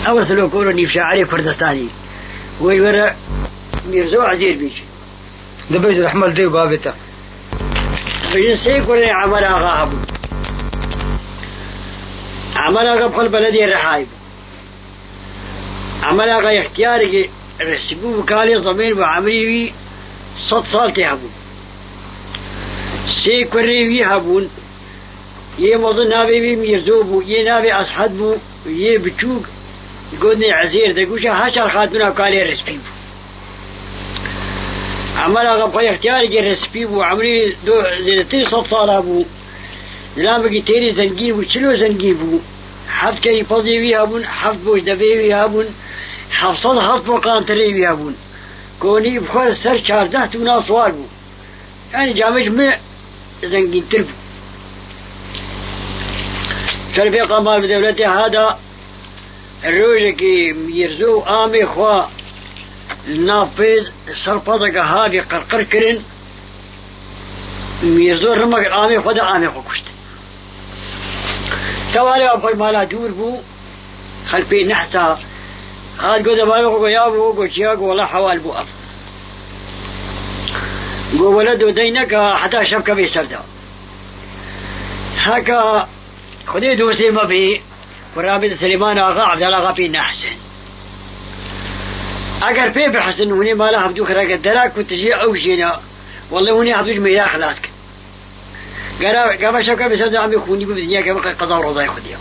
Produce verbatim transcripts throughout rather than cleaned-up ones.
Ew silokor û nîvşairê Kurdistanî. Wê were Mîrzo Ezêr bî. Dibêjin rehmet dê û bavê te. Dibêjin sê kurê Emer Axa hebûn. Emer Axa bi xwe li belediyê Rihayê bû. Emer Axa extiyarekî resîbû bi kalê zemên bi emrî wî sed sal tê hebûn. Sê kurê wî hebûn. Yê mezin navê wî Mîrzo bû, yê navê Eshed bû, yê biçûk gotinê Ezêr de, goşa Heşar Xatûna kalê Respî bû. Emer Axa bi xwe extiyarekî Respî bû, emrî do-, zêdetirî sed sala bû. Zilamekî têrî zengîn bû, çilo zengîn bû. Heft kerî pezê wî hebûn, heft boş devê wî hebûn, heft sed heft bo qantirê wî hebûn. Konî bi xwe li ser çardeh tûna siwar bû. Yanî camê ji min zengîntir bû. Şerifê Qemal bi dewletê ha da rojekê Mîrzo û amê xwe li nav pêz ser pezeke havê qirqir kirin. Mîrzo rimek amê xwe de amê xwe kuşt. Tewarê xwe mala dûr bû. Xelpê nehsa. Hat gote bavê xwe, go ya bû, go çiya, go wela hewal bû ev. Go wele do dey neka heta şev kevê ser de. Heka Xwedê dostê me bê, ku rabê di Silêman Axa, Evdal Axa pê nehesin. Eger pê bihesin, hûnê mala hevdû xirake dera ku tijê ew jêna, wele hûnê hevdû ji mêra xilas kin. Gera, gava şevke bi ser de em ê xûnî bû bi dinya ke qeza û rozayê Xwedê ya.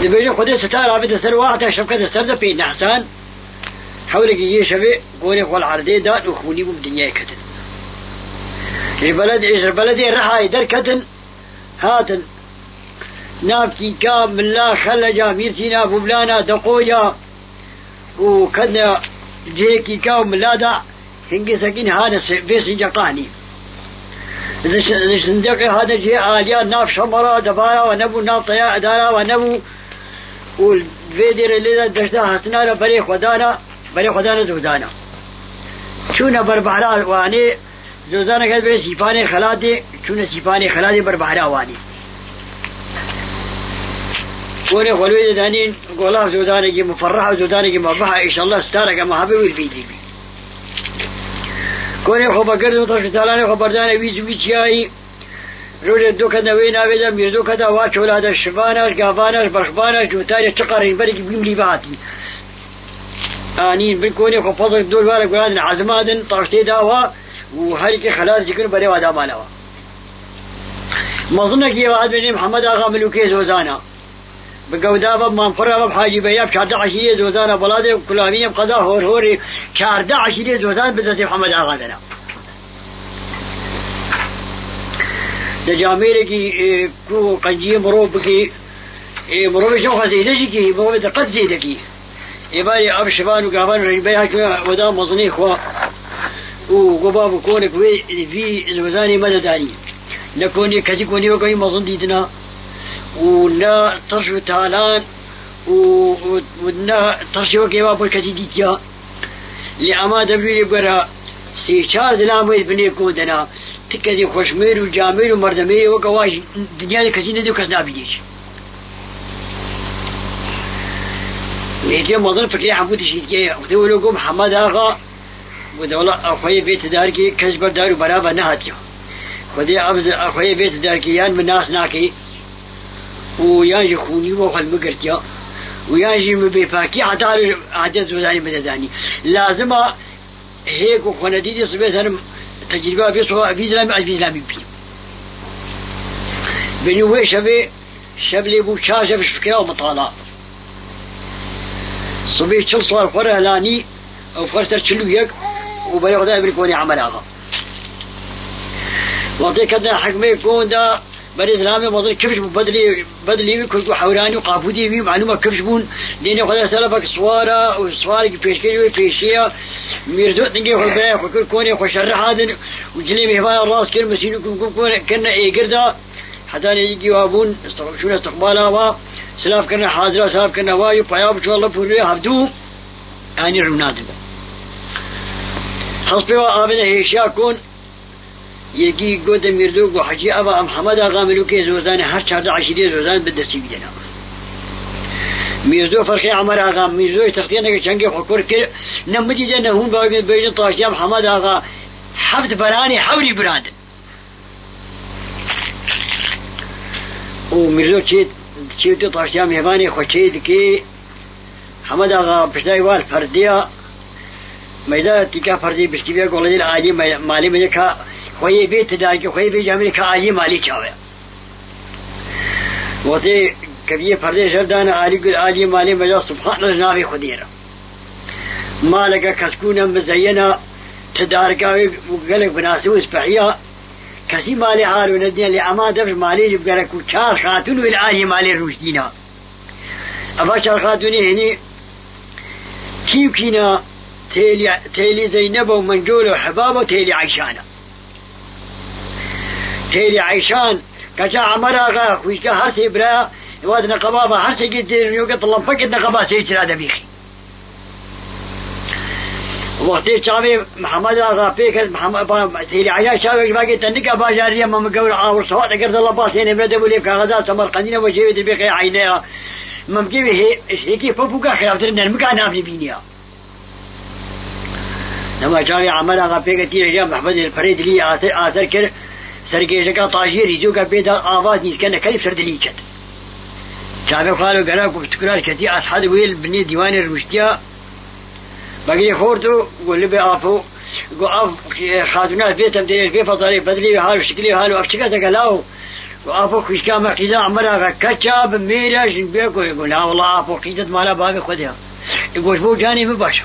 Dibêje Xwedê sitar avê de ser wa heta şevke de ser de pê nehsan. Hewlekî yê şevê gorê xwe li erdê dan û xûnî bû bi dinyayê ketin. Ji beled-, ji beledê Rihayê derketin, hatin nav Kîka, Mila, Xeleca, Mîrsîna, Bûblana, Deqoya, û kedne cihê Kîka û Mila de hingê sekîn hane se-, vê sinceqa hanî. Li si-, li sinceqê hane cihê aliya nav Şemala, Debara we nebû, nav Teya Edara we nebû û vê dêrê lê de deşta hatina re berê xwe dana, berê xwe dana Zozana. Çûne ber behra Wanê, Zozana ket berê Sîpanê Xelatê, çûne Sîpanê Xelatê ber behra Wanê. Konê xwe li wê de danîn, gola Zodanekî muferreh û Zodanekî mebiha, înşallah stareke me hebe wî li vî dî bî. Konê xwe vegirdin, taş û talanê xwe berdane wî zû wî çiyayî. Rojek do ketine wê navê de, Mîrzo kete wa çola de, şivana, gavana, berxbana, ji tarê çiqa rênberekî bî milî ve hatî. Anîn bin konê xwe pezek dor ware guradin, ezima din, taş tê da wa û herî ke xelas dikin berê wa da mala wa. Mezinekî eva dibêjin Mihemed Axa Milûkê Zozana. Bi gewda ve, manpira ve, bi Hacî Beyra, bi çardeh eşîrê Zozana, Beladê, Kulavînê, bi qeza Horhorê, çardeh eşîrê Zozan bi destê Mihemed Axa de ne. Di camêrekî, e, ku qenciyê mirov bikî, e, mirovê jî xwe zêde jî kî, mirovê de qet zêde kî. Êvarê ev şivan û gavan rêber hatin weda mezinê xwe û got, "Bavo, konek wê vî li wezanê me de danî. Ne konê kesî konê weke wî mezin dîtina û ne tirş û talan û, û, û ne tirşê weke eva bo kesî dîtiya. Lê ema de vîrê gora sê çar zilam wê binê kon de na." Ti kesî xweşmêr û camêr û merdemêrê weke wa jî dinya de kesî nedî û kes nabînê jî. Lê dê mezin fikrê hemû tiştî dike. Wextê wilo got Mihemed Axa, got, "Wela, xweyê vê tidarkê kes ber dar û bera ve nehatiya. Xwedê ev zi-, xweyê vê tidarkê yan min nas nake û yan jî xûnî bo xwe li min girtiya û yan jî min bêpakî heta hatiye Zozanê min de danî. Lazim a hê ku xwe nedîtî sibê serim tecrîba vê soha vî zilamî ez vî zilamî bî." Binî wê şevê şev lê bû çar şev ji fikira û mitala. Sibê çil sal xwe re helanî ew xwe ser çil û yek û berê xwe da emrî konê Emer Axa. Wextê ketine hikmê kon de Berê zilamê mezin kifş bû, bedlê, bedlê wî ku hewranî û qapûdê wî malûma kifş bûn. Dênê xwe de selefek siwar e û siwarekî pêşkêşî wê pêşiya. Mîrzo tingê xwe bi xwe kir, konê xwe şerriha din û cilê mêvana rast kir, misîn û kum kum kirine êgir da. Heta nêzîkî wa bûn, çûne istiqbala wa, silav kirine hazira, silav kirine wa, yû paya biçû Allah pûrê hevdû. Yanî rûna dibe. Hespê wa avêne hêşiya kon, Yekî gote Mîrzo, go Hecî, eva em Hemed Axa Milûkê Zozan e, her çardeh eşîrê Zozan bi destî wî de ne. Mîrzo ferqê Emer Axa, Mîrzoyê textê neke çengê xwe kurt kir, ne min dîde ne hûn bibêjin taştiya Mihemed Axa, heft beranê hewrî birandin. Û Mîrzo çê, çê tu taştiya mêvanê xwe çê dikê, Mihemed Axa piştayê war perdiya, meyda tîka perdê bişkîviya gola dê li aliyê me-, malê me ka xwe yê bê tidarkê, xwe yê bê camêrê ka aliyê malê çawe. Wextê keviyê perdê jer dane alî gul aliyê malê me ya subhanallah navê Xwedê re. Maleke keskûne mizeyena, tidarka wê gelek binasî û spehiya, kesî malê halo nedîne lê ema dev ji malê jî bi gerek û çar xatûn wê li aliyê malê rûştîna. Eva çar xatûnê hinî kî û kî ne? Têlî, Têlî Zeyneb û Mencol û Hibab û Têlî Eyşan e. Têlî Eyşan, keça Emer Axa, xwîşka her sê bira, eva di neqeba ve her sêkê têrin, yo ke tilampekê neqeba sê çira de bîxî. Wextê çavê Mihemed Axa pê ket, Mihemed, ba, Têlî Eyşan çavê vake te nika bajarî ye, me min gewr awir sewat eger de la basê ne bire de bû lê kaxeza Semerqendî ne ve jêvê de bê qey eyne ya. Me min kê hê, hêkê pepûka xirabtir nermika navê bîniya. Dema çavê Emer Axa pê ketî, rêya Mehmedê li perê dilî aser, aser kir, sergêjeka tajiyê rîzoka pê da ava nîskene kerî ser dilî ket. Çavê xalo gera ku bi tikrar ketî, Eshed wê li binê dîwanê rûştiya, begirê xort û got, "Li bê apo," got, "Av, e, xatûna vê temtêrê, vê fezalê, bedilê wê hal û şikilê hal û ev çi keseke law?" Got, "Apo xwîşka me qîza Emer Axa keça bi mêra jin bê ku." Got, "La wela apo qîzet mala bavê xwe de ya." E, got, "Bo canê min baş e."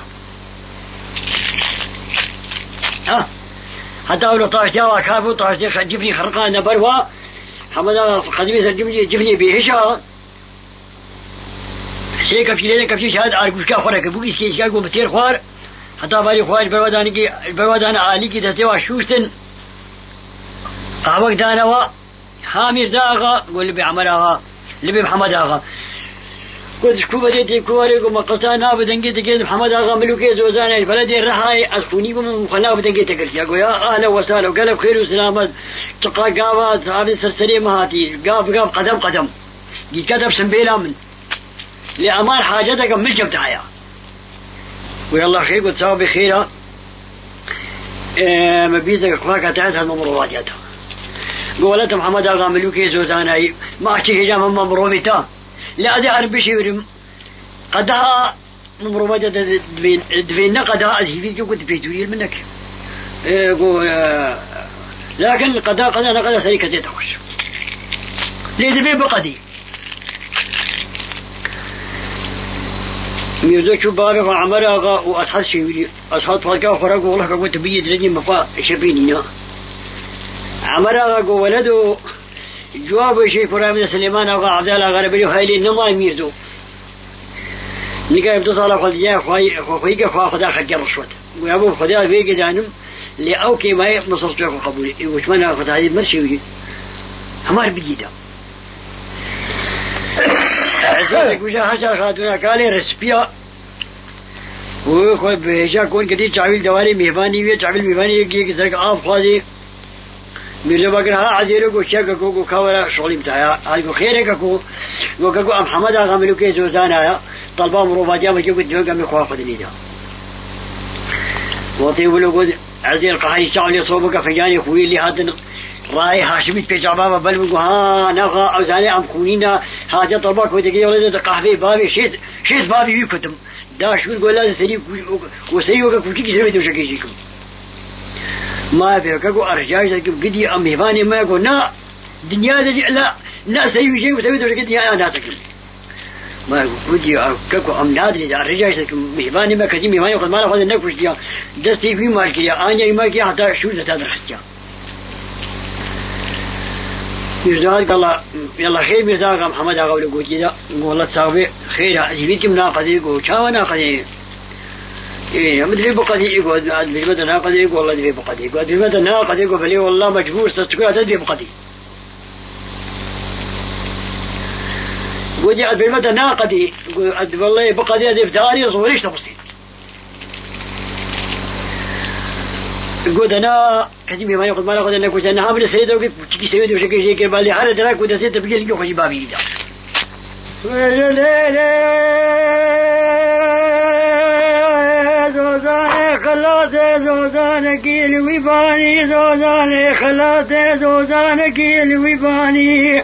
Ha. Heta wilo taştiya wa kar bû, taştê xe-, cifrî xerqan de ber wa. Hemeda qedimê ser cifrî, cifrî bêhiş a. Sê kefçî lê ne kefçî şahid arguşka xwe reke bû, îskê îskar ku bi têr xwar. Heta varî xwar ji ber wa danikî, ji ber wa dane alîkî destê wa şûştin. Qahwek dane wa. Ha Mîrza Axa, got, "Li bê Emer Axa, li bê Mihemed Axa." Got, "Ji ku vedê tê ku warê?" Got, "Me qesta na bi dengê dikê Mihemed Axa Milûkê Zozanê, ji beledê Rihayê, ez xwînî bûm, xwe na bi dengê te girtiya." Got, "Ya ahlen we sahlen, gelek xêr û selamet, çiqa gava, avê ser serê me hatî, gav bi gav, qedem qedem. Gîtka te bi simbêla min." Lê Emar haceteke milcek daya. Got, "Allah xêr," got, "Sawa bê xêra. Ee, me bîzek xwaka te heta me mirovatiya te." Got, "Wele te Mihemed Axa Milûkê Zozanayî, ma çi hêja me ma mirovê te. Lê ez ê herim bişêwirim. Qedeha me mirovatiya te divê, divê ne qedeha ez hîvî dikim ku tu pêşdûriyê min neke." Ee, got, ee, "Lakin qeda, qeda, ne qeda serî kesê te xweş. Lê divê biqedî." Mîrzo çû bavê xwe Emer Axa û Eshed şêwirî. Eshed xwedka xwe re got, "Wela keko tu biyê dirêjî min xwe şepî nîna." Emer Axa got, "Weledo, cewabê şêy xwe re min Silêman Axa, Evdal Axa re berî haylê nema Mîrzo. Nika ev du sala xwe diye xwe, xwe, xweyî ke xwe xwe da xelkê rişwet." Got, "Ya bo Xwedê vê gidanim, lê ew kêmayê min ser xwe qebûl e." Got, "Çima na Xwedayê min şêwirî? Hemar bigî da." Ezê kuja haşa xatûna kalê respiya. Û xwe bi hêja kon kirî çavîl dewarê mêvanî wê, çavîl mêvanî yek, yek zerek av xwazî. Mîrzo Bakir ha ezêro got, "Çiya keko?" Got, "Ka were şolî bita ya." Hay got, "Xêr e keko?" Got, "Keko em Hemed Axa Milûkê Zozana ya. Talba mirovatiya me keko diyo gemê xwe xwe dinî da." Wextê wilo got, Ezêr qeherî çaw lê sobeke fincanê xwî lê hatin rayê Haşimî pê çava ve bel min got, "Ha, naxa, ew zanê em xûnîna, hate talba koteke yolê de qehvê bavê şêz, şêz bavê wî kutim." Da şûr gola serî ku-, ku serî weke kûçikî ser wê tewşekê jî kim. Ma pêke ku erjayî dikim, gidî em mêvanê me ku na dinya de jî la, na serî wî jê ku serî wê tewşekê dinya na nasekim. Ma ku dî, ke ku em nadinê de erjayî dikim, mêvanê me kesî mêvanê xwe mala xwe de nekuştiya. Destê wî mal kiriya, anya wî mal kiriya heta şûr de te derxistiya. Mîrza Axa, yalla xêr Mîrza Axa, Mihemed Axa wilo gotiye de, got, "Wela sax bê, xêr e, ez hîvî dikim naqedê." Got, "Çawa naqedê?" "Ê, em divê biqedî." Got, "Ez bêjime te naqedê." Got, "Wela divê biqedî." Got, "Ez bêjime te naqedê." Got, "Belê wela mecbûr, se çikura te divê biqedî." Got, "Ez bêjime te naqedî." Got, "Ez wela biqedî, ez ê bi darê zorê ji te bisînim." Got, "Dana, kesî mêvanê xwe mala xwe de nekuşe, niha min serê de kir, çikî sewê dewşekê jê kir, balê here dera ku destê te bigê lingê xwe jî bavî da." Zozanê xelatê, zozanekî li wî banî, zozanê xelatê, zozanekî li wî banî.